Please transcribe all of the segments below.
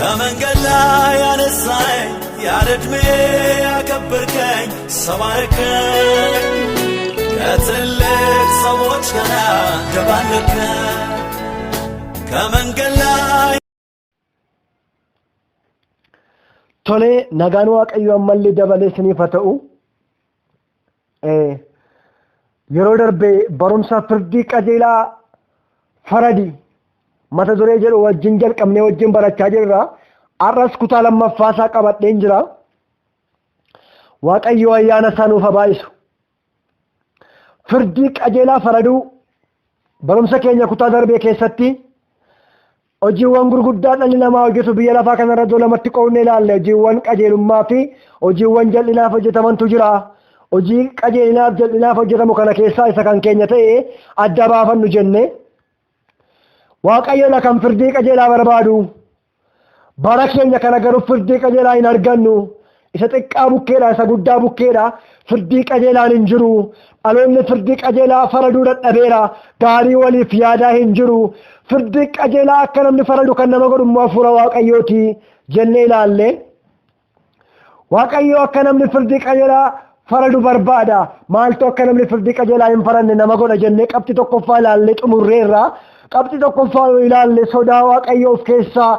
ከመንገድ ላይ ያነሳኝ ያለ ዕድሜ ያከበርከኝ ሰው አረከኝ ከትልቅ ሰዎች ጋር ደባለከኝ ከመንገድ ላይ Tolee, nagaan Waaqayyoo ammallee dabalee isiniif haa ta'u. Yeroo darbe barumsa firdii qajeelaa faradi mata duree jedhu wajjin jalqabnee wajjin barachaa jirra. Har'as kutaa lammaffaa isaa qabadheen jira. Waaqayyo ayyaana isaa nuuf haa baay'isu. Firdii qajeelaa faraduu barumsa keenya kutaa darbee keessatti hojiiwwan gurguddaa dhalli namaa hojjetu biyya lafaa kanarra iddoo lamatti qoodnee ilaalle. Hojiiwwan qajeelummaa fi hojiiwwan jal'inaaf hojjetamantu jira. Hojii qajeelinaaf jal'inaaf hojjetamu kana keessaa isa kan keenya ta'e adda baafannu jenne. Waaqayyoodha kan firdii qajeelaa barbaadu. Bara keenya kana garuu firdii qajeelaa hin argannu. Isa xiqqaa bukkeedha, isa guddaa bukkeedha. Firdii qajeelaan hin jiru. Dhaloonni firdii qajeelaa faraduu dadhabeera. Gaarii waliif yaadaa hin jiru. Firdii qajeelaa akka namni faradu kan nama godhu immoo hafuura Waaqayyooti jennee ilaalle. Waaqayyo akka namni firdii qajeelaa faradu barbaada. Maaltu akka namni firdii qajeelaa hin faranne nama godha jennee qabxii tokkoffaa ilaallee xumurreerra. Qabxii tokkoffaa yoo ilaalle sodaa Waaqayyoo of keessaa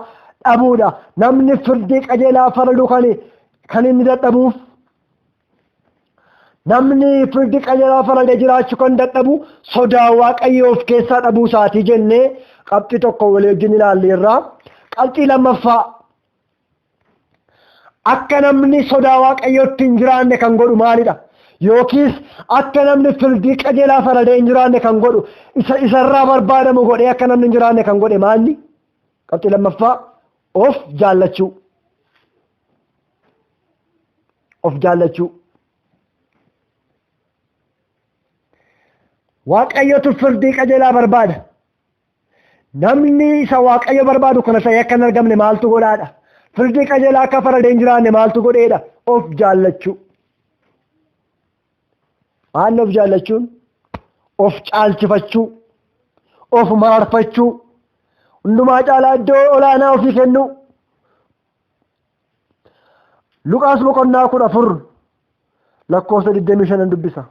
dhabuudha. Namni firdii qajeelaa faradu kan inni dadhabuuf, namni firdii qajeelaa faradee jiraachuu kan dadhabu sodaa Waaqayyoo of keessaa dhabuu isaatii jennee qabxii tokko walii wajjin ilaalleerra. Qabxii lammaffaa akka namni sodaa Waaqayyootti hin jiraanne kan godhu maalidha? Yookiis akka namni firdii qajeelaa faradee hin jiraanne kan godhu, isarraa barbaadamu godhee akka namni hin jiraanne kan godhe maalni? Qabxii lammaffaa of jaallachuu. Of jaallachuu. Waaqayyotu firdii qajeelaa barbaada. Namni isa Waaqayyo barbaadu kana ta'ee akka hin argamne maaltu godhaadha? Firdii qajeelaa akka faradee hin jiraanne maaltu godheedha? Of jaallachuu. Maalli of jaallachuun? Of caalchifachuu, of mararfachuu, hundumaa caalaa iddoo olaanaa ofii kennuu. Luqaas boqonnaa 14 lakkoofsa 25 dubbisa.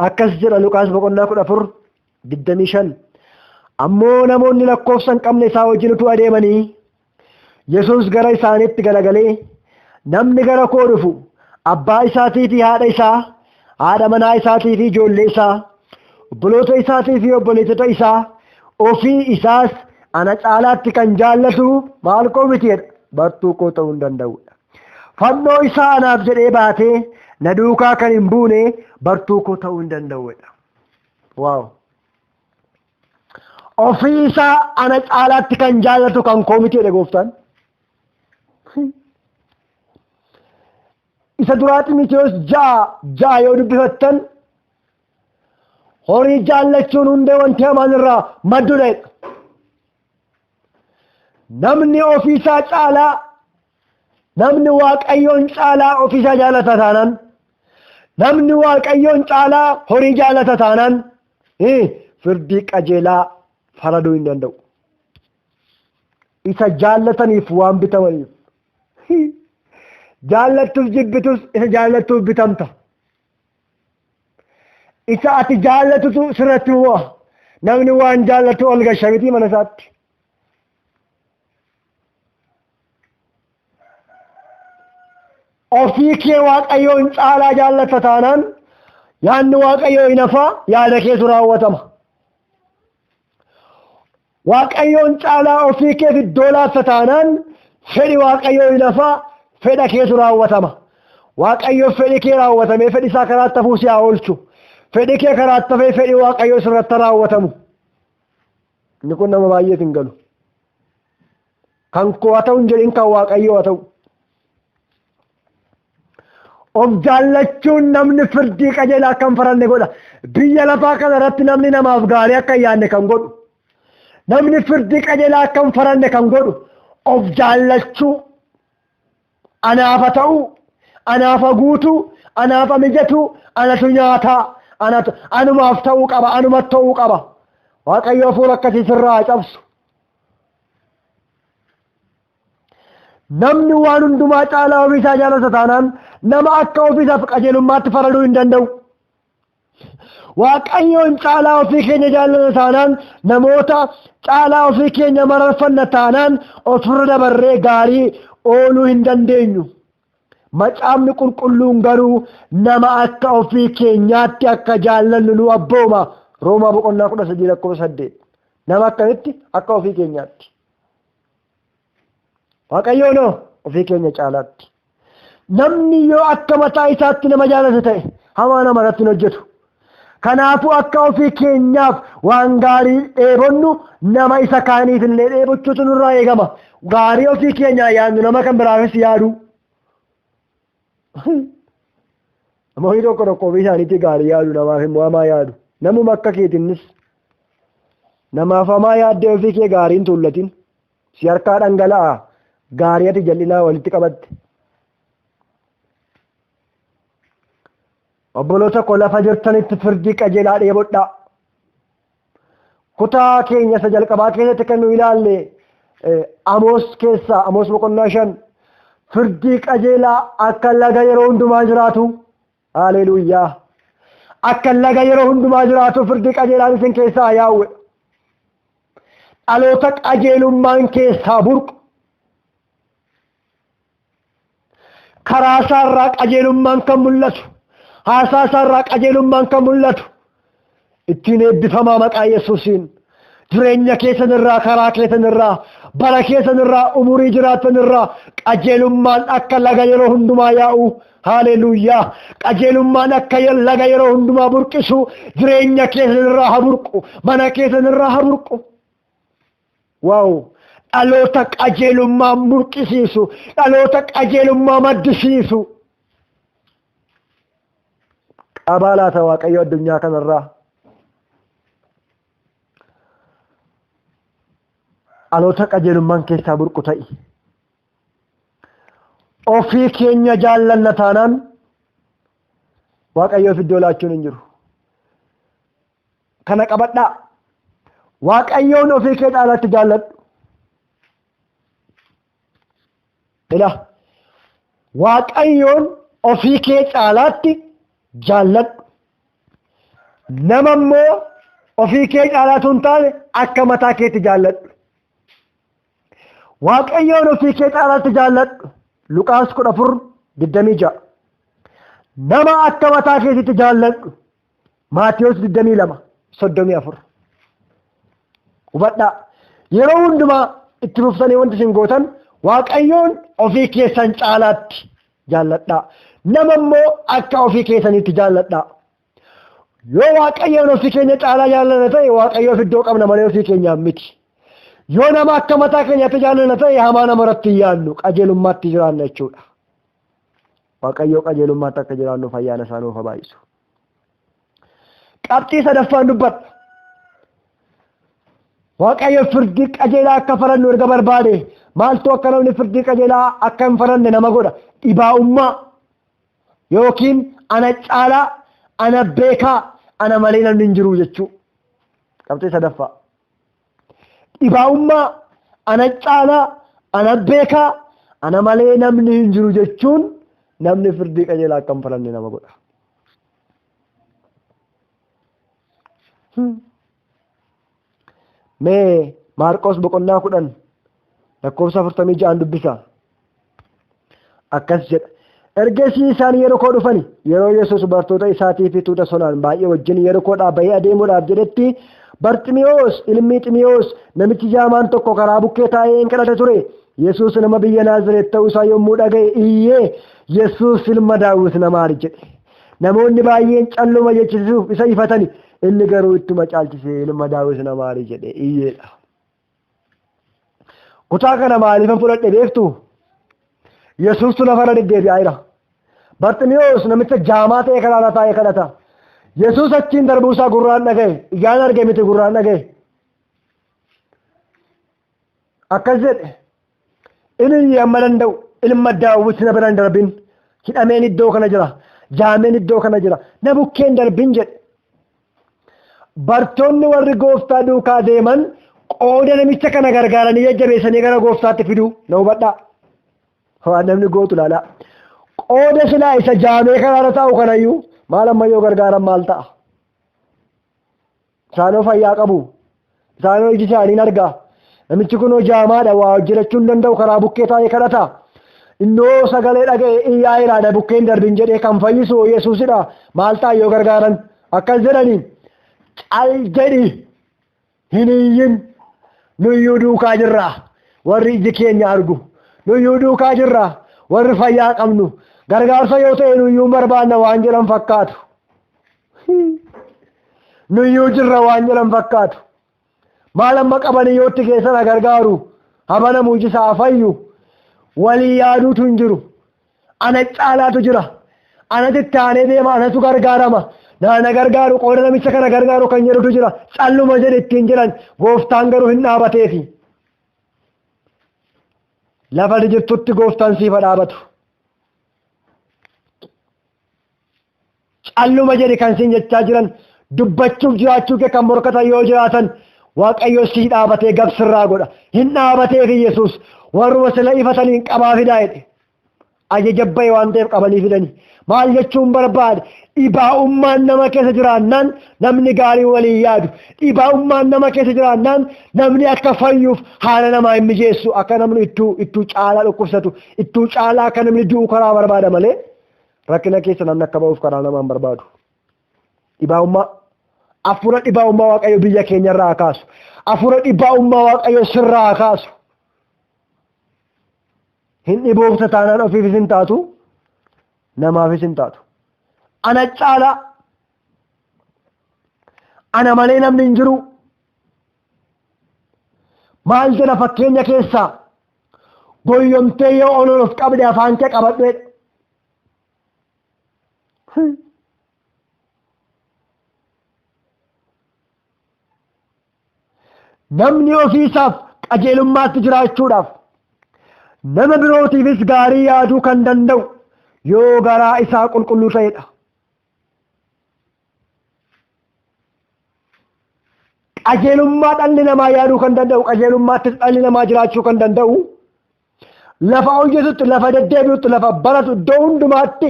Akkas jedha Luqaas boqonnaa 14 25. Ammoo namoonni lakkoofsa hin qabne isaa wajjin utuu adeemanii Yesuus gara isaaniitti galagalee, namni gara koo dhufu abbaa isaatii fi haadha isaa, haadha manaa isaatii fi ijoollee isaa, obboloota isaatii fi obboleettota isaa, ofii isaas ana caalaatti kan jaallatu maal koo miti jedha, bartuu koo ta'uu hin danda'udha. Fannoo isaa anaaf jedhee baatee na duukaa kan hin buune bartuu koo ta'uu hin danda'udha. Waaw! Ofii isaa ana caalaatti kan jaallatu kan koo miti jedhe gooftaan. Isa duraa Ximitewoos 6:6 yoo dubbifattan horii jaallachuun hundee wanti hamaan irraa maddudha jedha. Namni ofii isaa caalaa, namni Waaqayyoon caalaa ofii isaa jaallata taanaan, namni Waaqayyoon caalaa horii jaallata taanaan, firdii qajeelaa faraduu hin danda'u. Isa jaallataniif waan bitamaniif. Jaallattuuf jibbitus isa jaallattuuf bitamta. Isa ati jaallatutu sirratti mo'a. Namni waan jaallatu ol gasha miti mana isaatti. Ofii kee Waaqayyoon caalaa jaallatta taanaan yaadni Waaqayyoo hin hafaa, yaada keetu raawwatama. Waaqayyoon caalaa ofii keef iddoo laatta taanaan fedhi Waaqayyoo hin hafaa, fedha keetu raawwatama. Waaqayyo fedhi kee raawwatamee fedhi isaa karaatti hafuu si haa oolchu. Fedhi kee karaatti hafee fedhi Waaqayyoo sirratti raawwatamu. Inni kun nama baay'eef hin galu. Kan koo haa ta'u hin jedhin, kan Waaqayyoo haa ta'u. Of jaallachuun namni firdii qajeelaa akka hin faranne godha. Biyya lafaa kana irratti namni namaaf gaarii akka hin yaadne kan godhu. Namni firdii qajeelaa akka hin faranne kan godhu of jaallachuu. Anaafa ta'uu, anaafa guutuu, anaafa mijatuu, anatu nyaataa, anumaaf ta'uu qaba, anumatti ta'uu qaba. Waaqayyo hafuura akkasii sirraa haa cabsu. Namni waan hundumaa caalaa ofii isaa jaallata taanaan nama akka ofii isaaf qajeelummaatti faraduu hin danda'u. Waaqayyoon caalaa ofii keenya jaallata taanaan, namoota caalaa ofii keenya mararfanna taanaan ofirra dabarree gaarii ooluu hin dandeenyu. Macaafni qulqulluun garuu nama akka ofii keenyaatti akka jaallannu nu abbooma. Roomaa boqonnaa 13 lakkoofsa 8. Nama akkamitti? Akka ofii keenyaatti. Waaqayyoon ofii keenya caalaatti. Namni yoo akka mataa isaatti nama jaallata ta'e hamaa nama irratti hin hojjetu. Kanaafuu akka ofii keenyaaf waan gaarii dheebonnu nama isa kaaniif illee dheebochuutu nurraa eegama. Gaarii ofii keenyaa yaadnu nama kan biraafis yaadu. Namoonni tokko tokko ofii isaaniitti gaarii yaadu, namaaf immoo hamaa yaadu. Namuma akka keetinnis namaaf hamaa yaaddee ofii kee gaarii hin tuullatin. Si harkaa dhangala'a gaarii ati jal'inaa walitti qabatte. Obboloota koo, lafa jirtanitti firdii qajeelaa dheebodhaa. Kutaa keenya isa jalqabaa keessatti kan nu ilaalle Amoos keessaa, Amoos boqonnaa 5, firdii qajeelaa akka laga yeroo hundumaa jiraatu. Haleluuyaa! Akka laga yeroo hundumaa jiraatu firdii qajeelaan isin keessaa yaa'u. Dhaloota qajeelummaan keessaa burqu. Karaa isaarraa qajeelummaan kan mul'atu, haasaa isaarraa qajeelummaan kan mul'atu, ittiin eebbifamaa maqaa Yesuusiin. Jireenya keessan irraa, karaa keessan irraa, bara keessan irraa, umurii jiraattan irraa qajeelummaan akka laga yeroo hundumaa yaa'u. Haleluuyaa! Qajeelummaan akka laga yeroo hundumaa burqisu jireenya keessan irraa haa burqu, mana keessan irraa haa burqu. Waaw! Dhaloota qajeelummaa burqisiisu, dhaloota qajeelummaa maddisiisu. Qabaa laata Waaqayyo addunyaa kanarraa? Dhaloota qajeelummaan keessaa burqu ta'i. Ofii keenya jaallanna taanaan Waaqayyoof iddoo laachuun hin jiru. Kana qabadhaa. Waaqayyoon ofii kee caalaatti jaalladhu. Ila, Waaqayyoon ofii kee caalaatti jaalladhu. Nama immoo ofii kee caalaatu hin taane akka mataa keetti jaalladhu. Waaqayyoon ofii kee caalaatti jaalladhu. Luqaas 14:26. Nama akka mataa keetitti jaalladhu. Maatiyos 22:34. Hubadhaa. Yeroo hundumaa itti fuftanii wanti isin gootan Waaqayyoon ofii keessan caalaatti jaalladhaa. Nama immoo akka ofii keessaniitti jaalladhaa. Yoo Waaqayyoon ofii keenya caalaa jaallanna ta'e Waaqayyoof iddoo qabna malee ofii keenyaaf miti. Yoo nama akka mataa keenyaatti jaallanna ta'e hamaa nama irratti hin yaadnu, qajeelummaatti jiraanna jechuudha. Waaqayyoo qajeelummaatti akka jiraannuuf ayyaana isaa nuuf haa baay'isu. Qabxii sadaffaan dubbadha. Waaqayyo firdii qajeelaa akka farannu erga barbaade, maaltu akka namni firdii qajeelaa akka hin faranne nama godha? Dhibaa'ummaa yookiin ana caalaa, ana beekaa, ana malee namni hin jiru jechuu. Qabxii sadaffaa. Dhibaa'ummaa, ana caalaa, ana beekaa, ana malee namni hin jiru jechuun namni firdii qajeelaa akka hin faranne nama godha. Mee Maarqos boqonnaa 10 lakkoofsa 46 dubbisa. Akkas jedha. Ergasii isaan Yerikoo dhufani. Yeroo Yesuus bartoota isaatii fi tuuta sonaan baay'ee wajjin Yerikoodhaa bahee adeemuudhaaf jedhetti, Barximiyoos ilmi Ximiyoos namichi jaamaan tokko karaa bukkee taa'ee in kadhata ture. Yesuus nama biyya Naazireet ta'uu isaa yommuu dhaga'e iyyee, "Yesuus ilma Daawit, na maari" jedhe. Namoonni baay'een calluma jechisiisuuf isa ifatani. Inni garuu ittuma caalchisee, "Ilma Daawit, na maari" jedhe iyyeedha. Kutaa kana maaliifan fudhadhe beektu? Yesuustu lafarra deddeebi'aa jira. Barximiyoos namicha jaamaa ta'e karaarra taa'ee kadhata. Yesuus achiin darbuu isaa gurraan dhaga'e. Ijaan arge miti, gurraan dhaga'e. Akkas jedhe. Inni amma danda'u, "Ilma Daawit, na bira hin darbin. Hidhameen iddoo kana jira. Jaameen iddoo kana jira. Na bukkeen darbin" jedhe. Bartoonni warri gooftaa duukaa deeman qooda namicha kana gargaaranii jajjabeessanii gara gooftaatti fiduu, na hubadhaa. Waan namni gootu ilaalaa. Qooda silaa isa jaamee karaarra taa'u kanayyuu maal amma yoo gargaaran maal ta'a? Isaanoo fayyaa qabu. Isaanoo iji isaanii argaa. Namichi kunoo jaamaadha, waa hojjechuu hin danda'u, karaa bukkee taa'ee kadhata. Innoo sagalee dhaga'e iyyaa iraadha bukkeen darbin jedhee kan fayyisu Yesuusidha. Maal ta'a yoo gargaaran? Akkas jedhanii cal jedhi hin iyyin, nuyyuu duukaa jirra warri iji keenya argu, nuyyuu duukaa jirra warri fayyaa qabnu, gargaarsa yoo ta'e nuyyuu barbaanna waan jedhan fakkaatu. Nuyyuu jirra waan jedhan fakkaatu. Maal amma qabanii yoo itti keessan gargaaru, habanamu iji isaa fayyu, walii yaaduutu hin jiru. Ana caalaatu jira. Anatu itti aanee deema, anatu gargaarama. Naana gargaaru, qooda namicha kana gargaaru kan jedhutu jira. Calluma jedhe ittiin jedhan, gooftaan garuu hin dhaabateefi. Lafa jirtutti gooftaan siifa dhaabatu. Calluma jedhe kan siin jechaa jiran, dubbachuuf jiraachuu kee kan morkatan yoo jiraatan, Waaqayyo sii dhaabatee gabsirraa godha. Hin dhaabateefi Yesuus warruma sila ifataniin qabaa fidaa jedhe. Ajaja bahe waan ta'eef qabanii fidanii. Maal jechuun barbaade? Dhibaa'ummaan nama keessa jiraannaan namni gaarii walii yaadu. Dhibaa'ummaan nama keessa jiraannaan namni akka fayyuuf haala namaa hin mijeessu. Akka namni ittuu caalaa dhukkubsatu, ittuu caalaa akka namni du'u karaa barbaada malee rakkina keessa namni akka ba'uuf karaa namaa hin barbaadu. Dhibaa'ummaa. Hafuura dhibaa'ummaa Waaqayyo biyya keenyarraa haa kaasu. Hafuura dhibaa'ummaa Waaqayyo sirraa haa kaasu. Hin dhiboofta taanaan ofiifis hin taatu, namaafis hin taatu. Ana caalaa, ana malee namni hin jiru. Maal jedha fakkeenya keessaa? Goyyomtee yoo ol of qabde afaan kee qabadhu jedha. Namni ofiisaaf qajeelummaatti jiraachuudhaaf nama birootiifis gaarii yaaduu kan danda'u yoo garaa isaa qulqulluu ta'edha. Qajeelummaa dhalli namaa yaaduu kan danda'u, qajeelummaattis dhalli namaa jiraachuu kan danda'u, lafa hojjetutti, lafa deddeebi'utti, lafa baratu, iddoo hundumaatti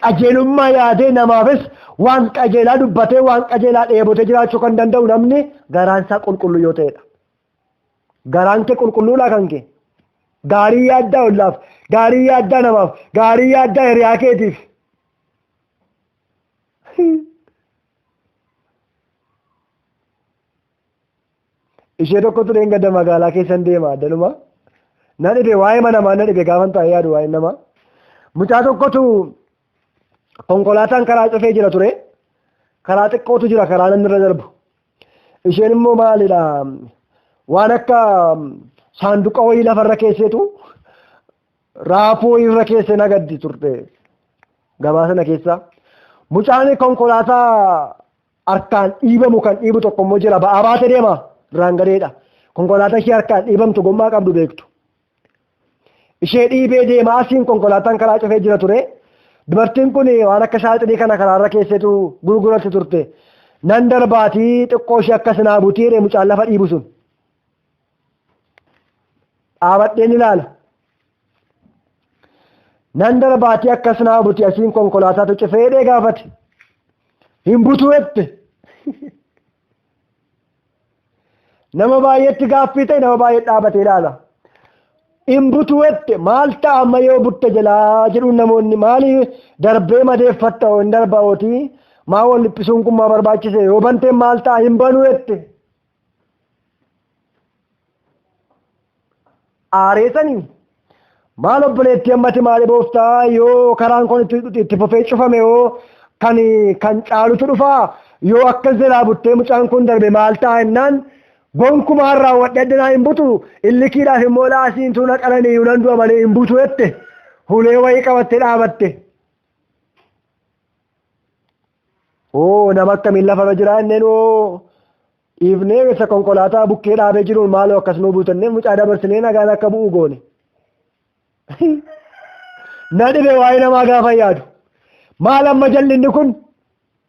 qajeelummaa yaadee namaafis waan qajeelaa dubbatee waan qajeelaa dheebotee jiraachuu kan danda'u namni garaan isaa qulqulluu yoo ta'edha. Garaan kee qulqulluudha kan kee. Gaarii yaaddaa ollaaf, gaarii yaaddaa namaaf, gaarii yaaddaa hiriyaa keetiif. Ishee tokkotu dheengadda magaalaa keessan deema addanuma. Na dhibe waa'ee namaa, na dhibe gaafan taa'ee yaadu waa'ee namaa. Mucaa tokkotu konkolaataan karaa cufee jira ture. Karaa xiqqootu jira karaa namni irra darbu. Isheen immoo maalidha, waan akka saanduqa wayii lafarra keesseetu raafuu wayii irra keessee nagaddi turte gabaa sana keessa. Mucaan konkolaataa harkaan dhiibamu kan dhiibu tokko immoo jira, ba'aa baatee deema, irraan gadeedha. Konkolaataa ishee harkaan dhiibamtu gommaa qabdu beektu. Ishee dhiibee deema, asiin konkolaataan karaa cufee jira ture. Dubartiin kun waan akka saaxinii kana karaarra keesseetu gurguratti turte. Nan darbaatii xiqqoo ishee akkas naa butii jedhee mucaan lafa dhiibu sun. Dhaabadheen ilaala. Nan darbaatii akkas naa butii, asiin konkolaataatu cufee jedhee gaafate. Hin butuu jette. Nama baay'eetti gaaffii ta'e, nama baay'ee dhaabatee ilaala. Hin butuu jette, maal ta'a amma yoo butte jalaa jedhuun namoonni, maali darbee madeeffatta hin darba'ooti, maa wal dhiphisuun kun maa barbaachise, yoo banteen maal ta'a, hin banuu jette. Aareessanii maal obboleettii ammati maali booftaa, yoo karaan kun itti fufee cufame yoo kan caalutu dhufaa, yoo akkas jalaa buttee mucaan kun darbe maal ta'a jennaan, gonkumaa raawwadhe addanaa hin butu, illikiidhaaf immoo laasiin tuuna qalanii nan du'a malee hin butu jette, hulee wayii qabattee dhaabatte. Oo, nama akkamiin lafarra jira inneen, oo dhiifnee isa konkolaataa bukkee dhaabee jiruun maaloo akkas nuu buutannee mucaa dabarsinee nagaan akka bu'u goone. Na dhibe waa'ee namaa gaafa yaadu. Maal amma jallinni kun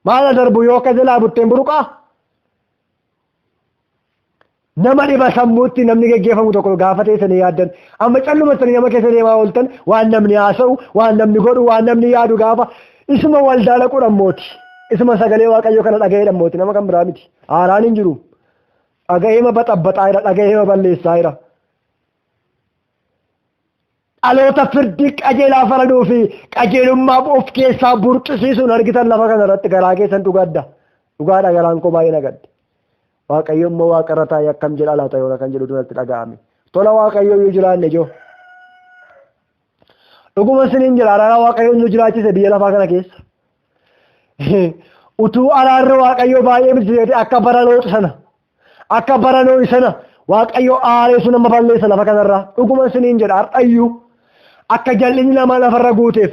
maal darbu yoo akka jalaa butteen buruqaa? Nama dhiba sammuutti namni geggeeffamu tokko gaafa teessanii yaaddan amma callumattanii nama keessa deemaa ooltan, waan namni haasa'u, waan namni godhu, waan namni yaadu gaafa isuma waldaa dhaqu dhammooti. Isuma sagalee Waaqayyoo kana dhaga'ee dhammooti, nama kan biraa miti. Haaraan hin jiru. Dhaga'eema baxabbaxaa jira, dhaga'eema balleessaa jira. Dhaloota firdii qajeelaa faraduu fi qajeelummaa of keessaa burqisiisuun argitan lafa kana irratti garaa keessan dhugadda. Dhugaadha, garaan koo baay'ee nagadde. Waaqayyo immoo waaqarra taa'ee akkam jedha laata yoona kan jedhu duratti dhaga'ame. Tola Waaqayyo iyyuu jiraanne joo. Dhuguma isiniin jira, araara Waaqayyo nu jiraachise biyya lafaa kana keessa. Utuu araarri Waaqayyo baay'ee miti akka bara Loox sana, akka bara Noohi sana Waaqayyo aareessu nama balleessa lafa kanarraa. Dhuguma isiniin jedha, har'ayyuu akka jal'inni namaa lafarra guuteef,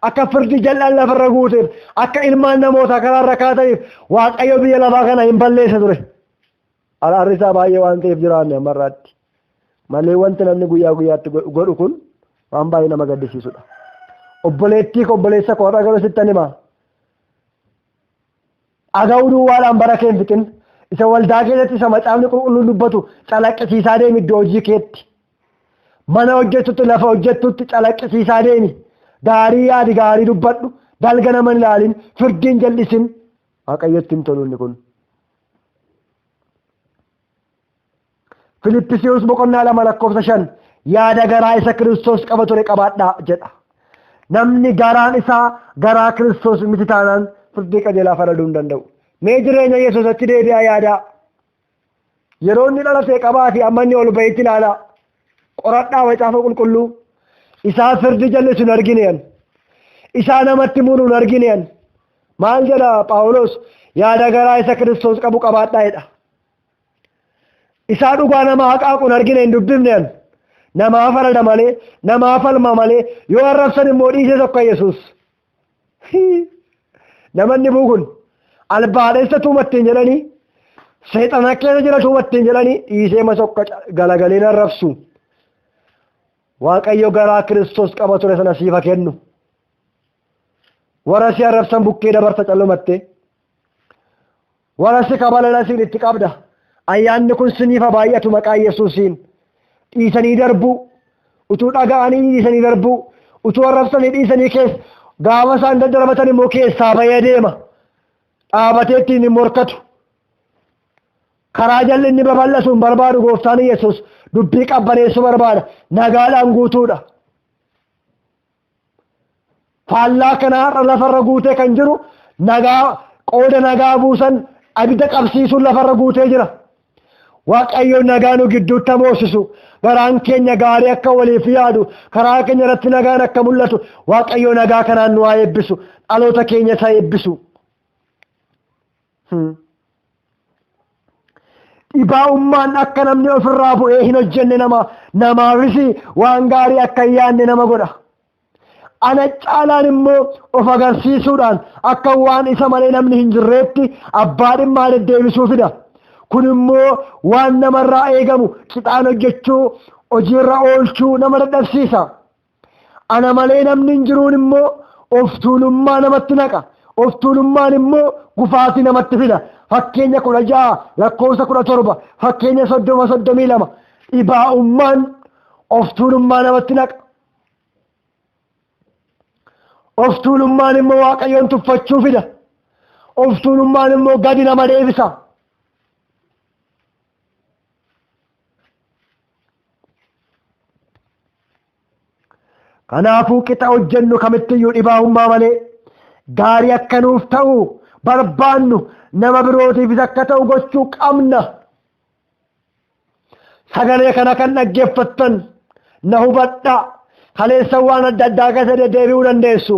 akka firdi jal'aan lafarra guuteef, akka ilmaan namootaa karaarra kaataniif Waaqayyo biyya lafaa kana hin balleessa ture. Araarri isaa baay'ee waan ta'eef jiraanne ammarraatti. Malee wanti namni guyyaa guyyaatti godhu kun waan baay'ee nama gaddisiisudha. Obboleettii koo, obboleessa koo, har'a garuu sittan hima. Dhaga'uu duwwaadhaan bara kee hin fixin. Isa waldaa keessatti isa macaafni qulqulluun dubbatu calaqqisiisaa deemi iddoo hojii keetti. Mana hojjettutti, lafa hojjettutti calaqqisiisaa deemi. Gaarii yaadi, gaarii dubbadhu. Dalga nama hin ilaalin, firdiin jal'isin. Waaqayyotti hin tolu inni kun. Filippisiiyus boqonnaa 2 lakkoofsa 5, yaada garaa isa Kiristoos qaba ture qabaadhaa jedha. Namni garaan isaa garaa Kiristoos miti taanaan firdii qajeelaa faraduu hin danda'u. Mee jireenya Yesuus achi deebi'aa yaadaa. Yeroo inni dhalatee qabaa fi amma inni ol bahetti ilaalaa. Qoradhaa macaafa qulqulluu. Isaa firdi jallisu hin argine. Isaa namatti muru hin argine. Maal jedha Phaawulos? Yaada garaa isa Kiristoos qabu qabaadhaa jedha. Isaa dhugaa nama haqaaqu hin argine, hin dubbifne. Namaa farada malee, namaa falma malee, yoo arrabsan immoo dhiisee tokko Yesuus. Namanni buu kun albaadhessa tuumattiin jedhanii, seexana keessa jira tuumattiin jedhanii, dhiisee masokka galagalee arrabsu. Waaqayyo garaa Kiristoos qaba ture sana siifa kennu. Warra si arrabsan bukkee dabarsa callumattee. Warra si kabalana siin itti qabda. Ayyaanni kun siniifa baay'atu maqaa Yesuusiin. Dhiisanii darbuu, utuu dhaga'anii dhiisanii darbuu, utuu arrabsanii dhiisanii keessa gaafa isaan daddarbatan immoo keessaa bahee deema. Dhaabatee ittiin hin morkatu. Karaa jalli inni babal'atu hin barbaadu gooftaan Yesuus, dubbii qabbaneessuu barbaada. Nagaadhaan guutuudha. Faallaa kana har'a lafarra guutee kan jiru nagaa qooda nagaa buusan abidda qabsiisuun lafarra guutee jira. Waaqayyo nagaa nu gidduutti hamoosisu, garaan keenya gaarii akka waliif yaadu, karaa keenya irratti nagaan akka mul'atu, Waaqayyo nagaa kanaan nu haa eebbisu, dhaloota keenya isa eebbisu. Dhibaa'ummaan akka namni ofirraa bu'ee hin hojjenne, nama namaafis waan gaarii akka hin yaadne nama godha. Ana caalaan immoo of agarsiisuudhaan akka waan isa malee namni hin jirreetti abbaa dhimmaa deddeebisuu fida. Kun immoo waan namarraa eegamu qixaan hojjechuu, hojiirra oolchuu nama dadhabsiisa. Ana malee namni hin jiruun immoo of tuulummaa namatti naqa. Of tuulummaan immoo gufaatii namatti fida. Fakkeenya 16 lakkoofsa 17, fakkeenya 30 32. Dhibaa'ummaan of tuulummaa namatti naqa. Of tuulummaan immoo Waaqayyoon tuffachuu fida. Of tuulummaan immoo gadi nama deebisa. Kanaafuu qixa hojjennu kamittiyyuu dhibaa'ummaa malee gaarii akka nuuf ta'u barbaannu nama birootiifis akka ta'u gochuu qabna. Sagalee kana kan dhaggeeffattan na hubadhaa. Kaleessa waan adda addaa keessa deddeebi'uu dandeessu.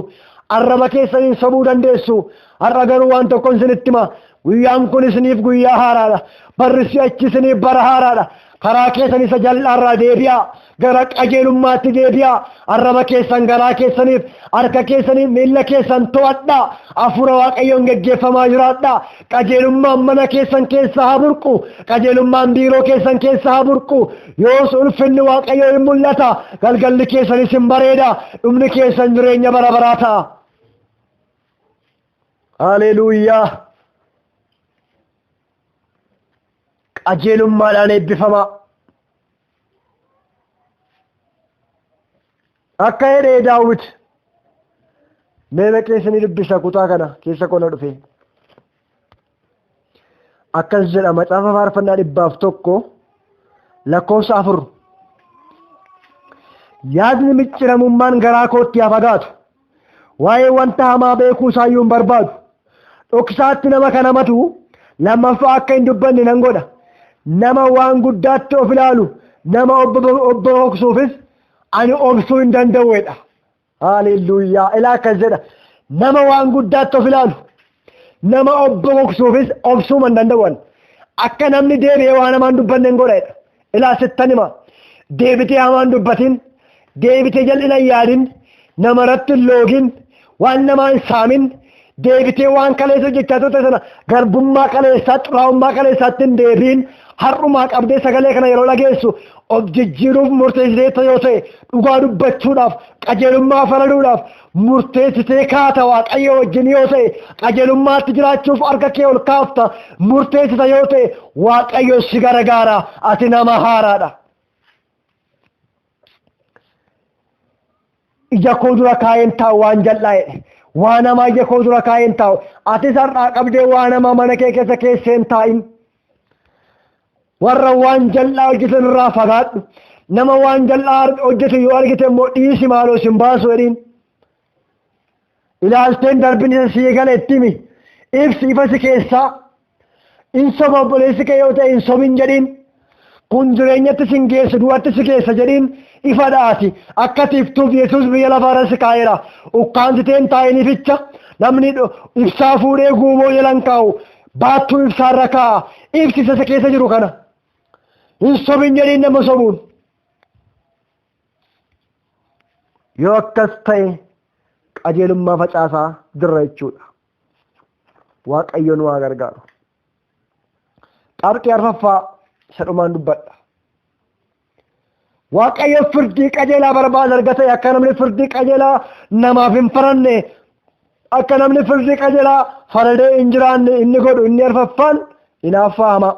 Arraba keessaniin sobuu dandeessu. Har'a garuu waan tokkon isinitti hima. Guyyaan kun isiniif guyyaa haaraadha. Barri si'achi isiniif bara haaraadha. Karaa keessan isa jal'aarraa deebi'aa. Gara qajeelummaatti deebi'aa. Arraba keessan, garaa keessaniif, harka keessaniif, miilla keessan to'adhaa. Hafuura Waaqayyoon geggeeffamaa jiraadhaa. Qajeelummaan mana keessan keessa haa burqu. Qajeelummaan biiroo keessan keessa haa burqu. Yoos ulfinni Waaqayyoo hin mul'ata. Galgalli keessanis hin bareeda. Dhumni keessan jireenya bara baraa ta'a. Haleluuyaa. Qajeelummaadhaan eebbifamaa. Akka jedhee Daawit mee maqee isinii dubbisa kutaa kana keessa kona dhufe. Akkas jedha macaafa faarfannaa 101 lakkoofsa 4. Yaadni micciramummaan garaa kootti haa fagaatu. Waa'ee wanta hamaa beekuu isaayyuu hin barbaadu. Dhoksaatti nama kan hamatu lammaffaa akka hin dubbanne nan godha. Nama waan guddaatti of ilaalu nama obbo hoksuufis ani obsuu hin danda'uudha. Haaleluyyaa. Ilaa akkas jedha. Nama waan guddaatti of ilaalu nama obbo hoksuufis obsuu hin danda'u. Akka namni deebi'ee waan hamaan dubbanne hin godha. Ilaa sittan hima. Deebitee hamaan dubbatin, deebitee jal'ina hin yaadin, namarratti hin loogin, waan namaa hin saamin, deebitee waan kaleessa hojjechaa turte sana garbummaa kaleessaa, xuraa'ummaa kaleessaatti hin deebiin, har'umaa qabdee sagalee kana yeroo dhageessu of jijjiiruuf murteessitee yoo ta'e dhugaa dubbachuudhaaf, qajeelummaa faraduudhaaf murteessitee kaata Waaqayyo wajjin yoo ta'e qajeelummaatti jiraachuuf harka kee ol kaafta murteessita yoo ta'e Waaqayyo si gargaara, ati nama haaraadha. Ija koo dura kaa'een taa'u waan jal'aa jedhe. Waan hamaa ija koo dura kaa'een taa'u. Atis har'aa qabdee waan hamaa mana kee keessa keessee hin taa'in. Warra waan jal'aa hojjetan irraa fagaadhu. Nama waan jal'aa hojjetu yoo argite immoo dhiisi maaloo sin baasu jedhiin. Ilaalteen darbin isa sii gala itti himi. Ibsi ifa si keessaa. In soba obboleessi kee yoo ta'e hin sobin jedhiin. Kun jireenyatti sin geessu du'atti si geessa jedhiin ifa dhaati. Akka tiftuuf Yesuus biyya lafaarra si kaa'eera. Ukkaamsiteen taa'in ificha. Namni ibsaa fuudhee guuboo jalan kaa'u. Baattuu ibsaarra kaa'a. Ibsi isa keessa jiru kana. Hin sobin jedhiin nama sobuun. Yoo akkas ta'e qajeelummaa facaasaa jirra jechuudha. Waaqayyo nu haa gargaaru. Qabxii arfaffaa isa dhumaan dubbadha. Waaqayyo firdii qajeelaa barbaada erga ta'e akka namni firdii qajeelaa namaaf hin faranne akka namni firdii qajeelaa faradee hin jiraanne inni godhu inni arfaffaan hinaaffaa hamaa.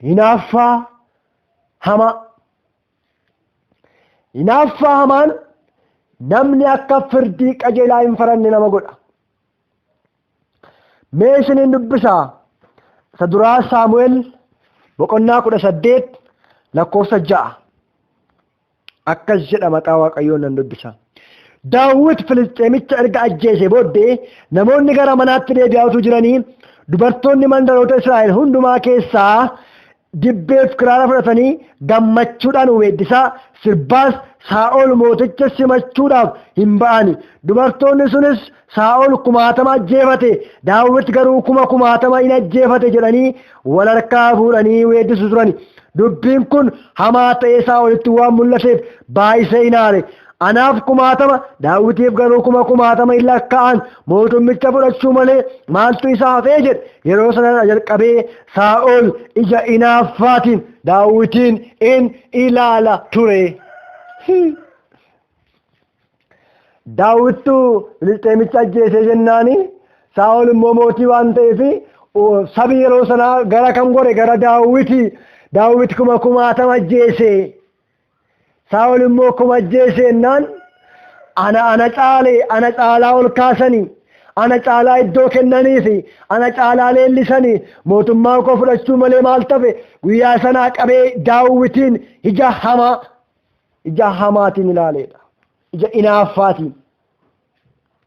Hinaaffaa hamaa. Hinaaffaa hamaan namni akka firdii qajeelaa hin faranne nama godha. Mee isiniin dubbisaa. Isa duraa Saamu'eel boqonnaa 18 lakkoofsa 6. Akkas jedha maqaa Waaqayyoon nan dubbisa. Daawit Filisxeemicha erga ajjeesee booddee namoonni gara manaatti deebi'aa utuu jiranii dubartoonni mandaroota Israa'el hundumaa keessaa dibbeef kiraara fudhatanii gammachuudhaan weeddisaa sirbaas Saa'ol mooticha simachuudhaaf hin ba'ani. Dubartoonni sunis Saa'ol kumaatama ajjeefate, Daawit garuu kuma kumaatama in ajjeefate jedhanii wal harkaa fuudhanii weeddisu turani. Dubbiin kun hamaa ta'ee Saa'olitti waan mul'ateef baay'isee hin aare. Anaaf kumaatama, Daawitiif garuu kuma kumaatama hin lakkaa'an, mootummicha fudhachuu malee maaltu isa hafee jedhe. Yeroo sana jalqabee Saa'ol ija inaaffaatiin Daawitiin in ilaala ture. Daawittu Filisxeemicha ajjeesee jennaani Saa'ol immoo mootii waan ta'eef sabi yeroo sanaa gara kam gore gara Daawiti. Daawit kuma kumaatama ajjeese. Saa'ol immoo kuma ajjeese jennaan ana ana caale ana caalaa ol kaasanii ana caalaa iddoo kennaniifi ana caalaa leellisanii mootummaa koo fudhachuu malee maal tafe guyyaa sanaa qabee Daawitiin ija hamaa ija hamaatiin ilaaleedha. Ija inaaffaatiin.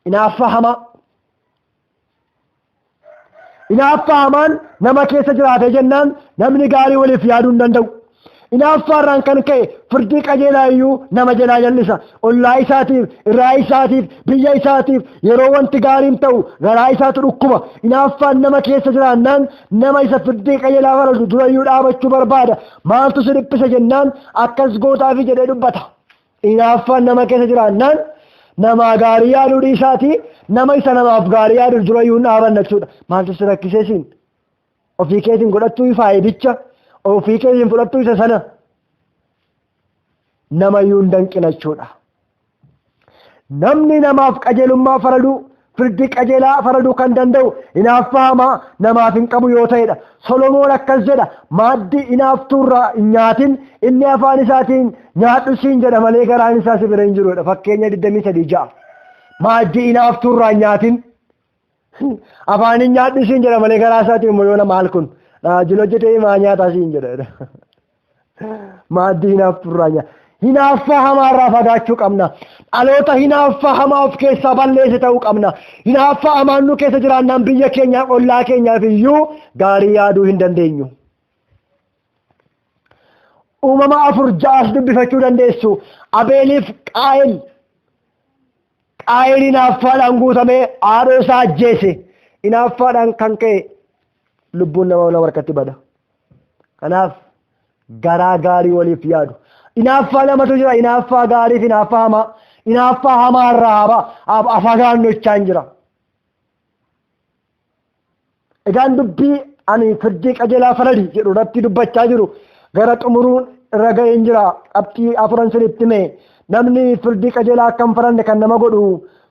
Inaaffaa hamaa. Inaaffaa hamaan nama keessa jiraate jennaan namni gaarii waliif yaaduu hin danda'u. Inaaffaa irraan kan ka'e firdii qajeelaa iyyuu nama jalaa jal'isa. Ollaa isaatiif, irraa isaatiif, biyya isaatiif yeroo wanti gaariin ta'u garaa isaatu dhukkuba. Inaaffaan nama keessa jiraannaan nama isa firdii qajeelaa faradu durayyuu dhaabachuu barbaada. Maaltu si dhiphisa jennaan akkas gootaafi jedhee dubbata. Inaaffaan nama keessa jiraannaan namaa gaarii yaaduu dhiisaatii nama isa namaaf gaarii yaadu durayyuu hin dhaabanna jechuudha. Maaltu si rakkisee siin? Ofii keetiin godhattuu faayidicha, ofii keetiin fudhattuu isa sana namayyuu hin danqina jechuudha. Namni namaaf qajeelummaa faraduu Firdii qajeelaa faraduu kan danda'u hinaaffaa hamaa namaaf hin qabu yoo ta'edha. Solomoon akkas jedha, maaddii hinaaftuurraa hin nyaatin, inni afaan isaatiin nyaadhu siin jedha malee garaan isaa si bira hin jirudha. Fakkeenya 23:6. Maaddii hinaaftuurraa hin nyaatin. Afaan hin nyaadhu siin jedha malee garaa isaatiin immoo yoona maal kun? Jil hojjetee maa nyaataa siin jedha. Maaddii hinaaftuurraa nyaata. Hinaaffaa hamaarraa fagaachuu qabna. Dhaloota hinaaffaa hamaa of keessaa balleesse ta'uu qabna. Hinaaffaa hamaan nu keessa jiraannaan biyya keenyaaf ollaa keenyaaf iyyuu gaarii yaaduu hin dandeenyu. Uumama 4:6 dubbifachuu dandeessu. Abeeliif Qaayil. Qaayil hinaaffaadhaan guutamee haadhoo isaa ajjeese. Hinaaffaadhaan kan ka'e lubbuun nama nama harkatti bada. Kanaaf garaa gaarii waliif yaadu. Hinaaffaa lamatu jira. Hinaaffaa gaarii fi hinaaffaa hamaa. Hinaaffaa hamaa irraa fagaannu jechaan jira. Egaan dubbii ani firdii qajeelaa faradi jedhu irratti dubbachaa jiru gara xumuruun irra ga'een jira. Qabxii afuran sinitti hime. Namni firdii qajeelaa akka hin faranne kan nama godhu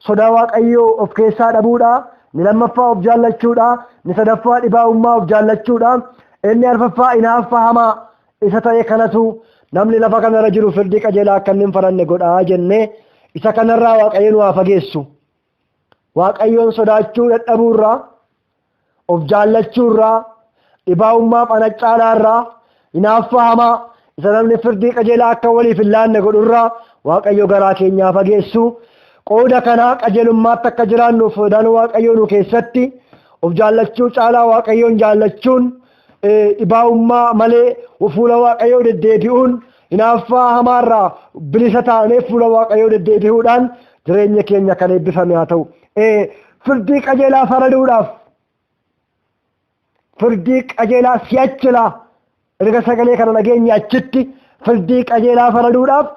sodaa Waaqayyoo of keessaa dhabuudha. Inni lammaffaa of jaallachuudha. Inni sadaffaa dhibaa'ummaa of jaallachuudha. Inni arfaffaa hinaaffaa hamaa isa ta'e kanatu namni lafa kanarra jiru firdii qajeelaa akka inni hin faranne godhaa jennee isa kanarraa Waaqayyo nu haa fageessu. Waaqayyoon sodaachuu dadhabuurraa, of jaallachuurraa, dhibaa'ummaaf ana caalaarraa, hinaaffaa hamaa isa namni firdii qajeelaa akka waliif hin laanne godhurraa Waaqayyo garaa keenyaa fageessu. Qooda kanaa qajeelummaatti akka jiraannuuf sodaan Waaqayyoo nu keessatti of jaallachuu caalaa Waaqayyoon jaallachuun, dhibaa'ummaa malee fuula Waaqayyoo deddeebi'uun, hinaaffaa hamaarraa bilisa taanee fuula Waaqayyoo deddeebi'uudhaan jireenya keenya kan eebbifame haa ta'u. Firdii qajeelaa faraduudhaaf firdii qajeelaa si'achilaa erga sagalee kana dhageenye achitti firdii qajeelaa faraduudhaaf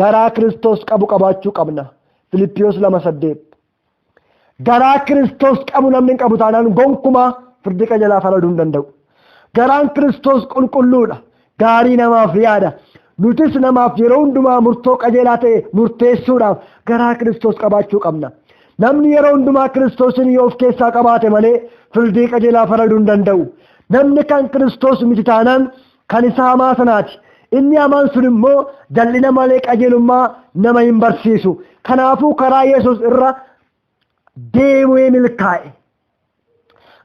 garaa Kiristoos qabu qabaachuu qabna. Filiphiyos 2:8. Garaa Kiristoos qabu namni hin qabu taanaan gonkumaa firdii qajeelaa faraduu hin danda'u. Garaan Kiristoos qulqulluudha. Gaarii namaaf yaada. Nutis namaaf yeroo hundumaa murtoo qajeelaa ta'e murteessuudhaaf garaa Kiristoos qabaachuu qabna. Namni yeroo hundumaa Kiristoosin yoo of keessaa qabaate malee firdii qajeelaa faraduu hin danda'u. Namni kan Kiristoos miti taanaan kan isa hamaa sanaati. Inni hamaan sun immoo jal'ina malee qajeelummaa nama hin barsiisu. Kanaafuu karaa Yesuus irra deemee milkaa'e.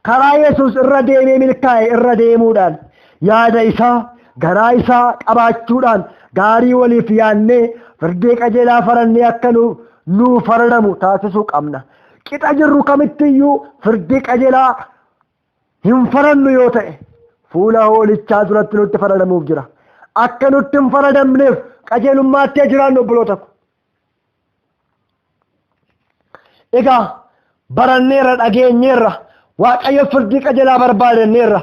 Karaa Yesuus irra deemee milkaa'e irra deemuudhaan yaada isaa garaa isaa qabaachuudhaan gaarii waliif yaannee firdii qajeelaa farannee akka nuu faradamu taasisuu qabna. Qixa jirru kamittiyyuu firdii qajeelaa hin farannu yoo ta'e fuula hoolichaa duratti nutti faradamuuf jira. Akka nutti hin faradamneef qajeelummaatti jiraannu obboloota ko. Egaa baranneerra, dhageenyeerra, Waaqayyo firdii qajeelaa barbaadanneerra.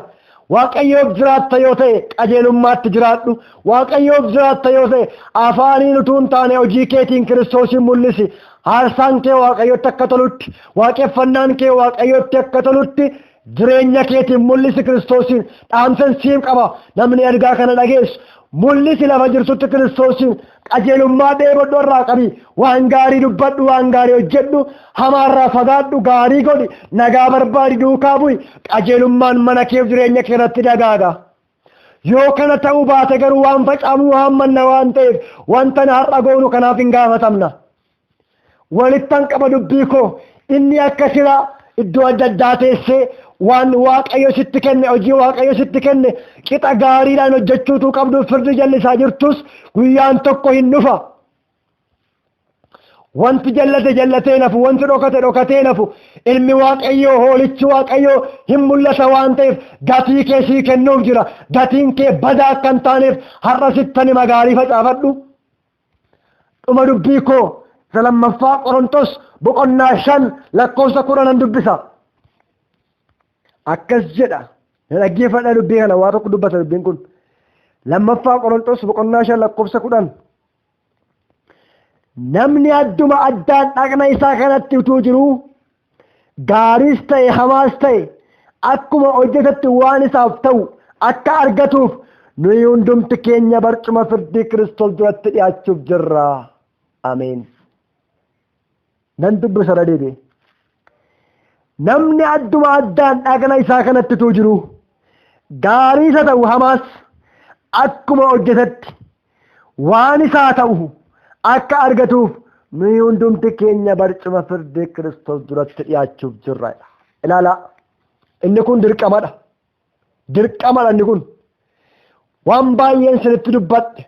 Waaqayyoof jiraatta yoo ta'e qajeelummaatti jiraadhu. Waaqayyoof jiraatta yoo ta'e afaaniin utuu hin taane hojii keetiin Kiristoosiin mul'isi. Aarsaan kee Waaqayyotti akka tolutti, waaqeffannaan kee Waaqayyotti akka tolutti jireenya keetiin mul'isi Kiristoosiin. Dhaamsan siif qaba. Namni ergaa kana dhageessu mul'isi lafa jirtutti Kiristoosiin. Qajeelummaa dheebodhu irraa qabi. Waan gaarii dubbadhu, waan gaarii hojjedhu, hamaarraa fagaadhu, gaarii godhi, nagaa barbaadi, duukaa bu'i. Qajeelummaan mana keef jireenya kee irratti dagaaga. Yoo kana ta'uu baate garuu waan facaafnu haammanna waan ta'eef wanta har'a goonu kanaaf hin gaafatamna. Walittan qaba dubbii koo inni akka sira iddoo adda addaa teessee waan Waaqayyo sitti kenne, hojii Waaqayyo sitti kenne qixa gaariidhaan hojjechuutu qabdu firdi jallisaa jirtus guyyaan tokko hin dhufa. Wanti jallate jallatee nafu, wanti dhokate dhokatee nafu, ilmi Waaqayyoo hoolichi Waaqayyoo hin mul'ata waan ta'eef gatii kee sii kennuuf jira. Gatiin kee badaa akka hin taaneef har'a sittani magaarii facaafadhu. Dhuma dubbii koo isa lammaffaa Qorontos boqonnaa 5 lakkoofsa 10 dubbisa. Akkas jedha. Dhaggeeffadhaa dubbii kana, waa tokko dubbata dubbiin kun. Lammaffaa Qorontos boqonnaa 5 lakkoofsa 10. Namni adduma addaan dhaqna isaa kanatti utuu jiruu gaariis ta'e hamaas ta'e akkuma hojjetetti waan isaaf ta'u akka argatuuf nuyi hundumti keenya barcuma firdii Kiristoos duratti dhi'aachuuf jirra. Ameen. Nan dubbisa irra deebi'e. Namni adduma addaan dhagna isaa kanatti utuu jiru gaarii isa ta'u hamaas akkuma hojjetetti waan isaa ta'u akka argatuuf nuyi hundumti keenya barcuma firdii Kiristoos duratti dhiyaachuuf jirra. Ilaalaa, inni kun dirqamadha. Dirqamadha inni kun. Waan baay'een sinitti dubbadhe,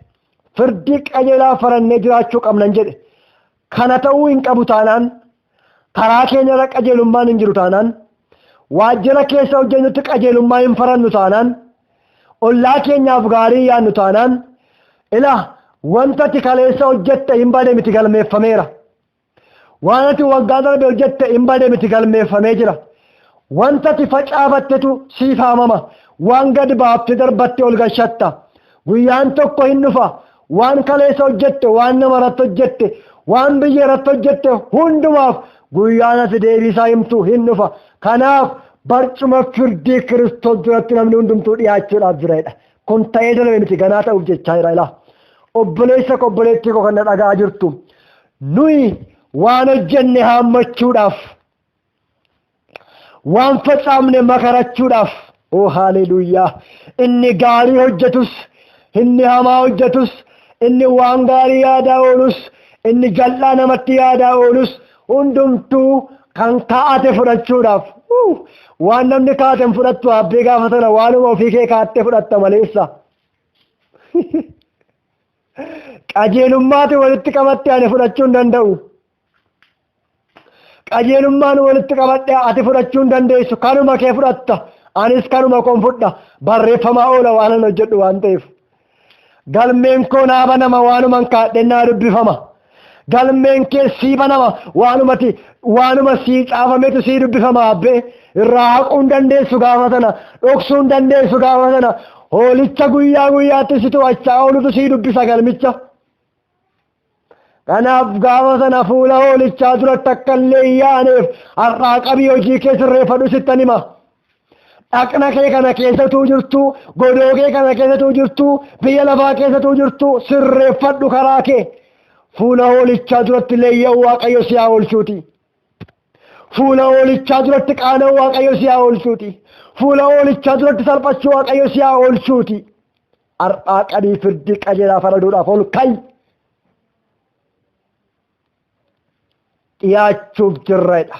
firdii qajeelaa farannee jiraachuu qabnan jedhe. Kana ta'uu hin qabu taanaan, karaa keenya irra qajeelummaan hin jiru taanaan, waajjira keessa hojjennutti qajeelummaa hin farannu taanaan, ollaa keenyaaf gaarii yaadnu taanaan, ila wanta ati kaleessa hojjette hin bade miti, galmeeffameera. Waan ati waggaa darbe hojjette hin bade miti, galmeeffamee jira. Wanta ati facaafattetu siif haamama. Waan gad baaftee darbatte ol gashatta. Guyyaan tokko hin dhufa. Waan kaleessa hojjette, waan nama irratti hojjette, waan biyya irratti hojjette hundumaaf guyyaan ati deebiisaa himtu hin dhufa. Kanaaf barcuma firdii Kiristoos duratti namni hundumtuu dhiyaachuudhaaf jiradha. Kun ta'ee darbe miti, ganaa ta'uuf jechaa jira ilaa. Obboleessa koo, obboleettii koo kan na dhaga'aa jirtu, nuyi waan hojjenne haammachuudhaaf, waan facaafne makarachuudhaaf. Oh haleluuyaa! Inni gaarii hojjetus, inni hamaa hojjetus, inni waan gaarii yaadaa oolus, inni jal'aa namatti yaadaa oolus, hundumtuu kan kaa'ate fudhachuudhaaf. Waan namni kaa'ate hin fudhattu abbee gaafa sana, waanuma ofii kee kaa'attee fudhatta maleessa. Qajeelummaati walitti qabatte ani fudhachuu hin danda'u. Qajeelummaan walitti qabadhe ati fudhachuu hin dandeessu. Kanuma kee fudhatta. Anis kanuma koon fudha. Barreeffamaa oola waan an hojjedhu waan ta'eef. Galmeen koo naa banama, waanuman kaadhe naa dubbifama. Galmeen kee sii banama, waanumati waanuma sii caafametu sii dubbifama abbee. Irraa haquu hin dandeessu gaafa sana. Dhoksuu hin dandeessu gaafa sana. Hoolicha guyyaa guyyaatti si to'achaa oolutu sii dubbisa galmicha. Kanaaf gaafa sana fuula hoolichaa duratti akka illee hin yaaneef har'aa qabii hojii kee sirreeffadhu sittan hima. Dhaqna kee kana keessatuu jirtu, godoo kee kana keessatuu jirtu, biyya lafaa keessatuu jirtu, sirreeffadhu karaa kee. Fuula hoolichaa duratti leeyya'uu Waaqayyo si haa oolchuuti. Fuula hoolichaa duratti qaana'uu Waaqayyo si haa oolchuuti. Fuula hoolichaa duratti salphachuu Waaqayyo si haa oolchuuti. Har'aa qabii firdii qajeelaa faraduudhaaf ol ka'i. Dhiyaachuuf jirredha.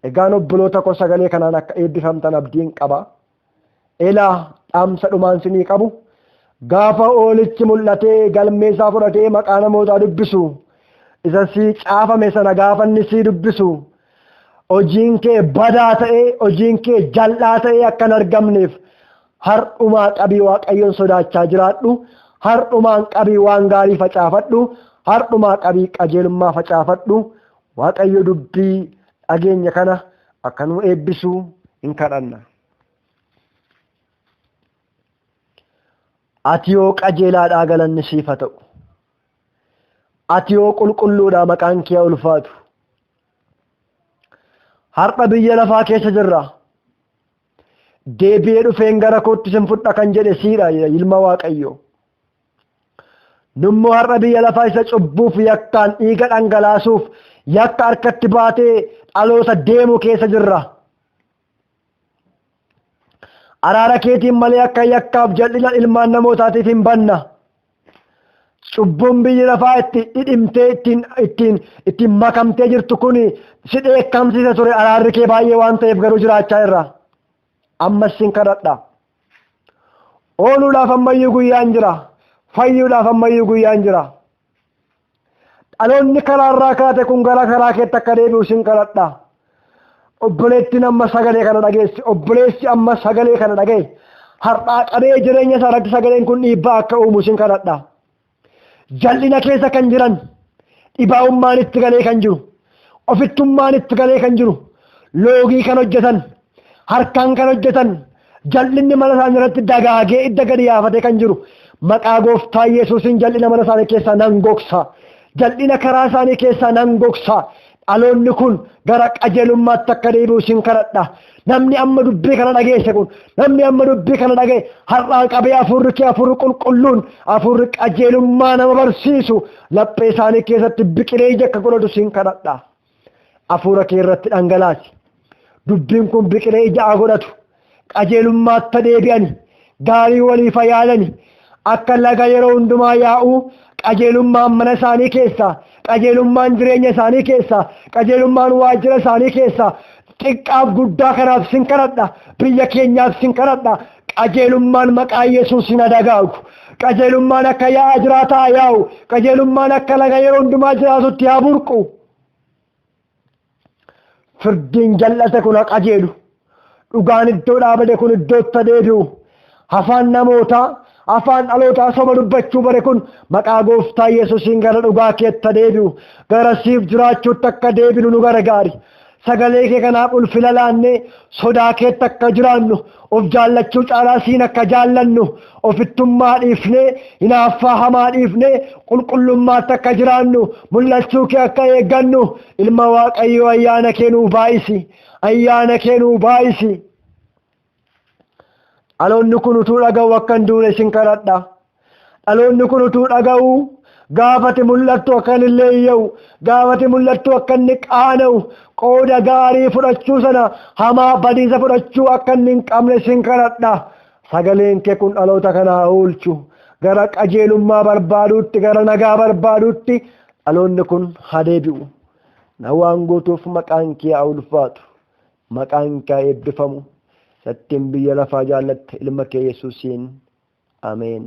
Egaan obboloota koo, sagalee kanaan akka eebbifamtan abdiin qaba. Ilaa, dhaamsa dhumaan sinii qabu. Gaafa hoolichi mul'atee galmee isaa fudhatee maqaa namootaa dubbisu, isa sii caafame sana gaafa inni sii dubbisu, hojiin kee badaa ta'ee, hojiin kee jal'aa ta'ee akka hin argamneef har'umaa qabii Waaqayyoon sodaachaa jiraadhu. Har'umaan qabii waan gaarii facaafadhu. Har'umaa qabii qajeelummaa facaafadhu. Waaqayyo dubbii dhageenya kana akka nu eebbisu hin kadhanna. Ati yoo qajeelaadhaa, galanni siif haa ta'u. Ati yoo qulqulluudhaa, maqaan kee haa ulfaatu. Har'a biyya lafaa keessa jirra. Deebi'ee dhufeen gara kootti sin fudha kan jedhe siidha, ilma Waaqayyoo. Nummoo har'a biyya lafaa isa cubbuuf yakkaan dhiiga dhangalaasuuf yakka harkatti baatee dhaloota deemu keessa jirra. Araara keetiin malee akka yakkaaf jal'ina ilmaan namootaatiif hin banna. Cubbuun biyyi lafaa itti dhidhimtee ittiin makamtee jirtu kun si dheekkamsiisa ture, araarri kee baay'ee waan ta'eef garuu jiraachaa irra. Ammas sin kadhadha. Ooluudhaaf ammayyuu guyyaan jira. Fayyuudhaaf ammayyuu guyyaan jira. Dhaloonni karaarraa kaate kun gara karaa keetti akka deebi'u sin kadhadha. Obboleettiin amma sagalee kana dhageessi. Obboleessi amma sagalee kana dhagaye. Har'aa qabee jireenya isaa irratti sagaleen kun dhiibbaa akka uumu sin kadhadha. Jal'ina keessa kan jiran, dhibaa'ummaan itti galee kan jiru, ofittummaan itti galee kan jiru, loogii kan hojjetan, harkaan kan hojjetan, jal'inni mana isaanii irratti dagaagee idda gadi yaafatee kan jiru, maqaa Gooftaa Yesuusiin jal'ina mana isaanii keessaa nan gogsa. Jal'ina karaa isaanii keessaa nan gogsa. Dhaloonni kun gara qajeelummaatti akka deebi'u sin kadhadha. Namni amma dubbii kana dhageesse kun, namni amma dubbii kana dhagaye, har'aa qabee hafuurri kee, hafuurri qulqulluun, hafuurri qajeelummaa nama barsiisu laphee isaanii keessatti biqilee ija akka godhatu sin kadhadha. Hafuura kee irratti dhangalaasi. Dubbiin kun biqilee ija haa godhatu. Qajeelummaatti deebi'ani. Gaarii waliif haa yaalani. Akka laga yeroo hundumaa yaa'u qajeelummaan mana isaanii keessa, qajeelummaan jireenya isaanii keessa, qajeelummaan waajjira isaanii keessa, xiqqaaf guddaa kanaaf sin kadhadha, biyya keenyaaf sin kadhadha. Qajeelummaan maqaa Yesuusin haa dagaagu. Qajeelummaan akka yaa'aa jiraataa yaa'u, qajeelummaan akka laga yeroo hundumaa jiraatutti haa burqu. Firdiin jal'ate kun haa qajeelu. Dhugaan iddoo dhaabate kun iddootti haa deebi'u. Afaan namootaa, afaan dhalootaa soba dubbachuu bare kun maqaa gooftaa Yesuusiin gara dhugaa keetti haa deebi'u. Gara siif jiraachuutti akka deebinu nu gargaari. Sagalee kee kanaaf ulfina laannee sodaa keetti akka jiraannu, of jaallachuu caalaa siin akka jaallannu, ofittummaa dhiifnee, hinaaffaa hamaa dhiifnee, qulqullummaatti akka jiraannu, mul'achuu kee akka eeggannu, ilma Waaqayyoo ayyaana kee nuu baay'isi. Ayyaana kee nuu baay'isi. Dhaloonni kun utuu dhaga'u akka hin duune sin kadhadha. Dhaloonni kun utuu dhaga'u gaafati mul'attu akka inni leeyya'u, gaafati mul'attu akka inni qaana'u, qooda gaarii fudhachuu sana hamaa badiisa fudhachuu akka inni hin qabne sin kadhadha. Sagaleen kee kun dhaloota kanaa oolchu. Gara qajeelummaa barbaaduutti, gara nagaa barbaaduutti dhaloonni kun haa deebi'u. Na waan gootuuf maqaan kee haa ulfaatu. Maqaan kee haa eebbifamu. Sattiin biyya lafaa jaallatte ilma kee Yesuusiin. Ameen.